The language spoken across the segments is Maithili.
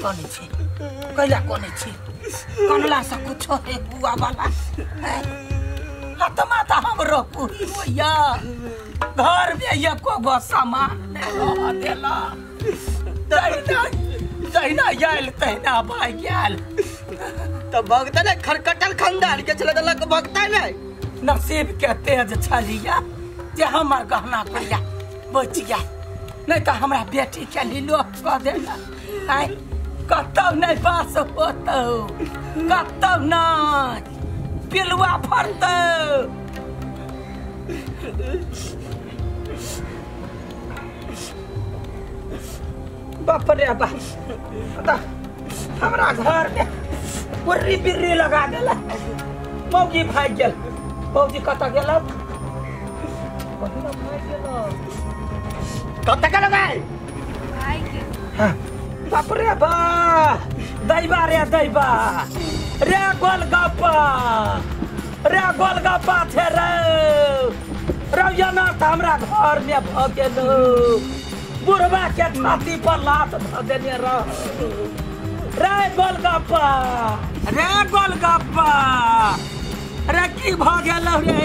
कनै छी कैला कनै छी कनला से कुछो हे बुआ वाला आत्मा त हमरो पूरी होइया घर में एको गो सामान नहि रह देला तहिना आयल तहिना भागि गेल त भगता ने खरकटल खानदान के छले त लक भगता ने नसीब के तेज छलिया जे हमर गहना कहिया बच गया नहीं तो हमरा बेटी के लीलो कह देला आय कतौ नहीं बास होतौ कतौ नहीं पिलुआ फरतौ बाप रे बाप हमरा घर में उर्री बिर्री लगा देला मौगी भागि गेल मौगी कतऽ गेल कतऽ गेल भाई बाप रे बा दैबा रे दैबा रे गोलगप्पा रे गोलगप्पा छे रे रौजना त हमरा घर में भ गेल बुढ़वा के छाती पर लात ध देने रह रे गोलगप्पा रे गोलगप्पा रे की भ गेल रे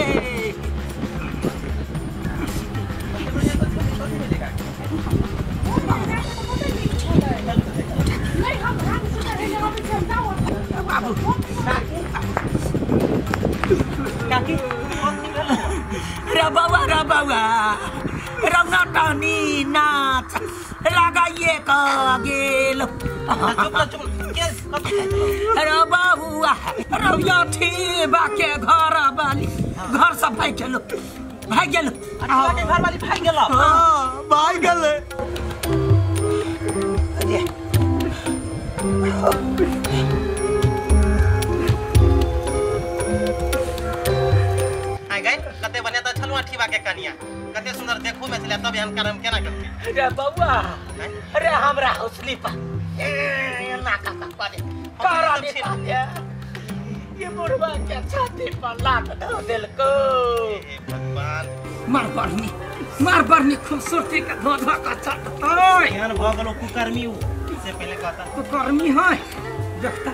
काकी रे बाबा रे बाबा रौना टानी नाच लगाइए क गेल रे बाबुआ रौया ठीबा के घर वाली घर से भागि गेल भागि गेल के घर वाली भागि गेल हां भागि गेल अरे कते बढ़िया त छलुआ ठीबा के कनिया कते सुंदर देखो में छले तब एहन करम केना करते रे बौआ अरे हमरा हौसली पर ए ना का करे करा दे ये बुढ़वा के छाती पर लात धो देलको हे भगवान मार बरनी खूबसूरती के धो धो के चटतै एहन भ गेलो कुकर्मी उ से पहले कहता कुकर्मी है देखता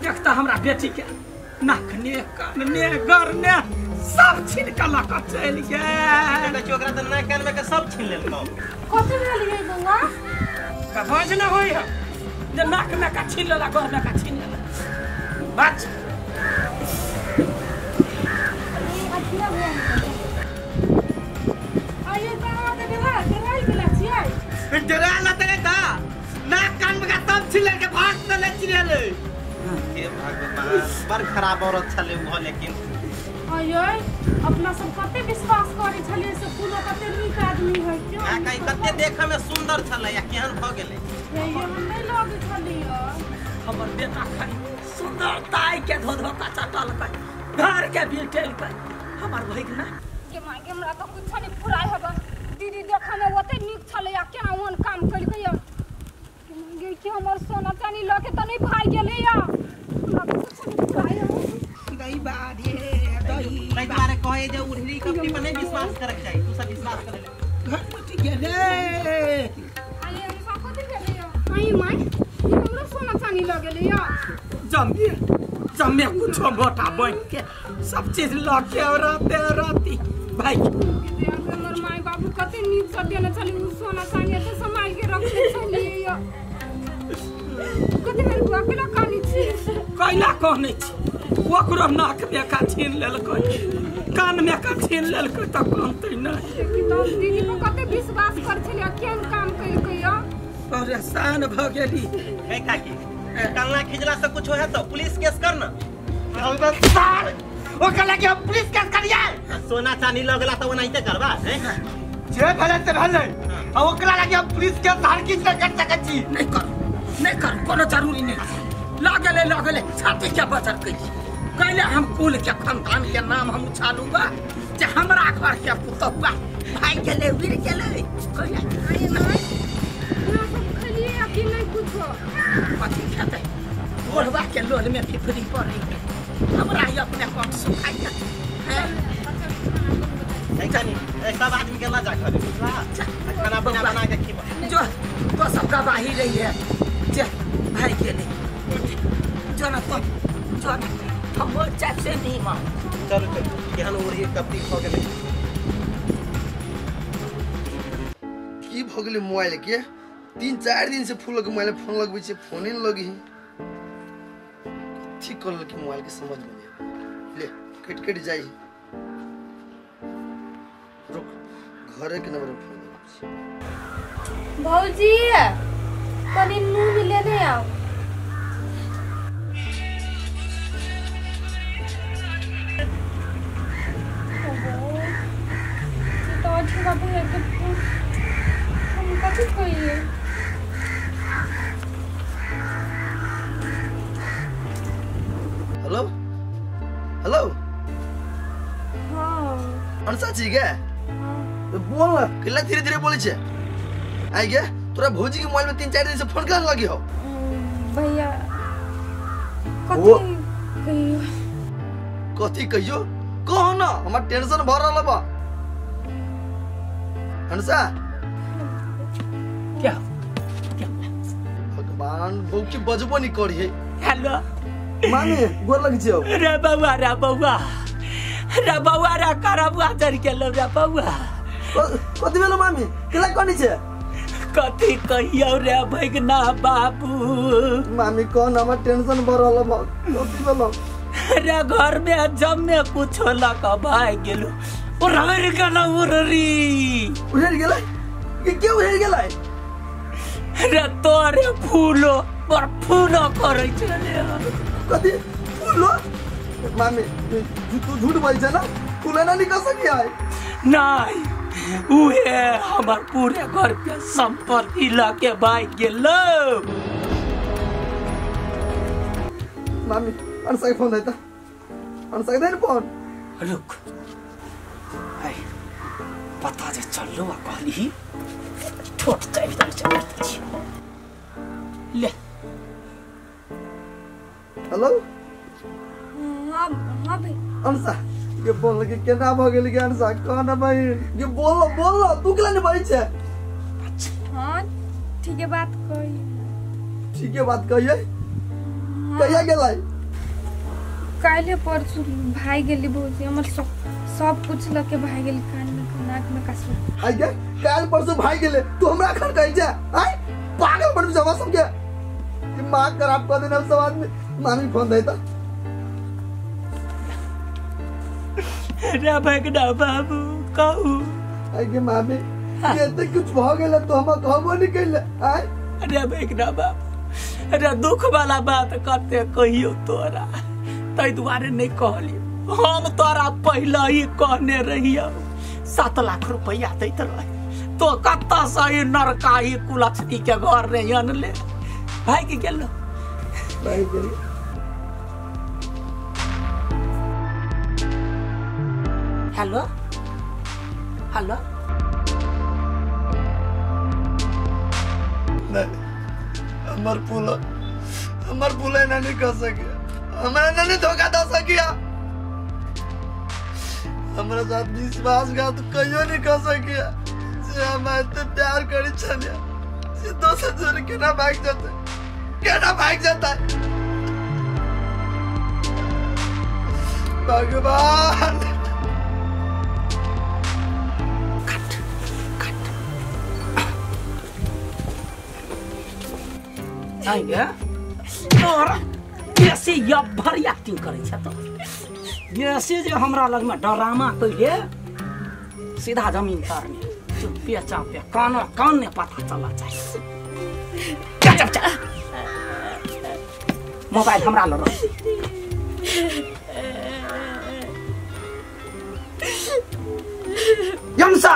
देखता हमरा बेटी के नाक ने कान ने गर ने सब छीन के लऽ के चलि गेल देखै ओकरा त नाक कान में के सब छीन लेलकौ कथी भेल यै बौआ कबाज न होई है जे नाक में का छीन लेला गर में का छीन लेला बच आइए बाबा के डरा डराइ गेला छियै डरा लतै त नाक कान में का सब छीन लेलकै भाग त ले छीन लेलै हे भगवान बड़ खराब औरत छलै वो लेकिन आये अपना सब कते विश्वास करे छलियै से फूलो कते नीक आदमी है क्यों आ कहीं कते देखे में सुंदर छलै या केहन भ गेलै हे ये हम नहीं लगे छलियै हमर बेटा खाली सुंदरताई के धो धो के चटलकै घर के बिटेलकै हमर भइग ना के माय के हमरा त कुछ नहीं फुराय हबा दीदी देखे में ओते नीक छलै या केना ओहन काम कलकै या के के हमर सोना चानी ल के त नहीं भाग गेलै या हमरा त कुछ नहीं फुराय हबा दैबा रे दही नहीं तुम्हारे कहे जे उड़ही कंपनी पर नहीं विश्वास करक चाहिए तू सब विश्वास करे ले घर टूट गेलै आये हम सब कथि भेलै या आई my हमरो सोना चानी ल गेलै या जम्मे जम्मे कुछो मोटा बन के सब चीज ल के रहते रहती भाई हमर my बाबू कते नीक से देने छली उ सोना चानी त सम्हाल के रखने छली या कथि भेल बुआ केना कानी छी कैला कहने छी ओकरो नाक में का छीन लेलकै कान में का छीन लेलकै त कहतै नहीं कि त दीदी पर कते विश्वास कर छली केहन काम कलकै या परेशान भ गेली हे काकी कलना खिजला से कुछ है तो पुलिस केस कर ना ओकरा लगे हम पुलिस केस करिए सोना चांदी लगला त ओनाहिते करबा हैं जे भेलै से भेलै आ ओकरा लगे हम पुलिस केस हर किछ न कर सकै छी नहीं कर नहीं कर कोनो जरूरी नहीं लगले लगले छाती के बचर कैली कैले हम कुल के खानदान के नाम हम उछालूगा जे हमरा घर के पुतहुआ भाई गेलै उड़ गेलै कैले अरे माय हमरा सब खलिए आ कि नहीं कुछो कथी खेतै बुढ़वा के लोल में फिफरी पड़ै हमरा ही अपने कंठ सुखाइ जानी सब आदमी के ला जा घरे बुझला खाना पीना बना के खिबा जो तो सब गवाही रही है जे भागि गेलै। जो ना तो जो ना हम चाप से नहीं मान। चलू चलू केहन उड़ी कपटी भ गेलै। की भ गेलै मोबाइल के? 3-4 दिन से फूल के मोबाइल फोन लगबै छै, फोने न लगी। ठीक कर के मोबाइल के समझ में ले कट कट जाई। रुक घरे के नंबर पर फोन लगबै छै। भौजी कनी नून लेने आओ। तो अठवा भैया के फोन हम कथी कहिए? Hello hello. हाँ अनसा छी गे? बोल ना किला धीरे धीरे बोलै छै। आई गे तोरा भौजी के मोबाइल में 3-4 दिन से फोन केना लगी हो? भैया कथी कहियो? कथी कहियो? कहो ना, हमर टेंशन भ रहल बा। अनसा क्या क्या भगवान भौकी बजबो नहीं करी है। हेलो मामी गोर लग छियो। रे बउआ रे बउआ रे बउआ रे करबुआ चढ़ गेलो रे बउआ। कथी भेलो मामी? केला कनी छै? कथी कहियो रे भगना बाबू? मामी कौन हमर टेंशन भ रहल बा। कथी भेलो? रे घर में जमने कुछो लक भाग गेलो। उड़र गेलो उड़री। उड़र गेलै? के उड़र गेलै? रे तोरे फूलो पर फूलो करै छले। कथी फूलो? मामी तू झूठ बोल छै ना? फूलो ना निकल सकी है? नहीं उहे हमर पूरे घर के संपत्ति लके भाग गेलो। मामी अनसा के फोन देता, अनसा के दे फोन। रुक आई पता जे चललो आ कहली ठोट चाबी दे चल ले। हेलो। हां हां भाई। अनसा के बोल के केना भ गेल के अनसा कोना बहिन के बोल बोल तू केला नहीं बोलै छै? हां ठीक है बात कही। ठीक है बात कहिए। कहिया गेलै? काल्हि परसू भाग गेली भौजी। हमर सब कुछ लके भाग गेली, कान में नाक में कसू। आई गे काल्हि परसू भाग गेले तू हमरा अखन कहै छै? आई पागल बन जमा सब के दिमाग खराब कर देना सब आदमी। मामी फोन देता। रे भगना बाबू कहू। आई गे मामी ये तो कुछ भ गेले तो हम कहबो नहीं कैले। आई रे भगना बाबू रे दुख वाला बात कते कहियो तोरा, तै दुआरे नहीं कहलियो। हम तोरा पहले ही कहने रहियो 7 लाख रुपया दैत रहे तो कतऽ से ई नरकाही कुलक्षणी के घर रे अनले। भागि गेलो भागि गेलो। Hello hello. नहीं हमर फूल ना नहीं कर सके, हमरा नहीं धोखा दे सकिया, हमरा साथ विश्वासघात कहियो नहीं कर सकिया। से हम एते प्यार करी छलिया से दोसर जोर केना भाग जाता, केना भाग जाता। भगवान कट कट आई गे तोरा बेसी भर एक्टिंग करै छै तो बेसी जे हमरा लगमे ड्रामा कइले सीधा जमीन तर में चुप्पे चापे कानो कान ने पता चलना चाहिए। चुप चुप मोबाइल हमरा लग रह। यमसा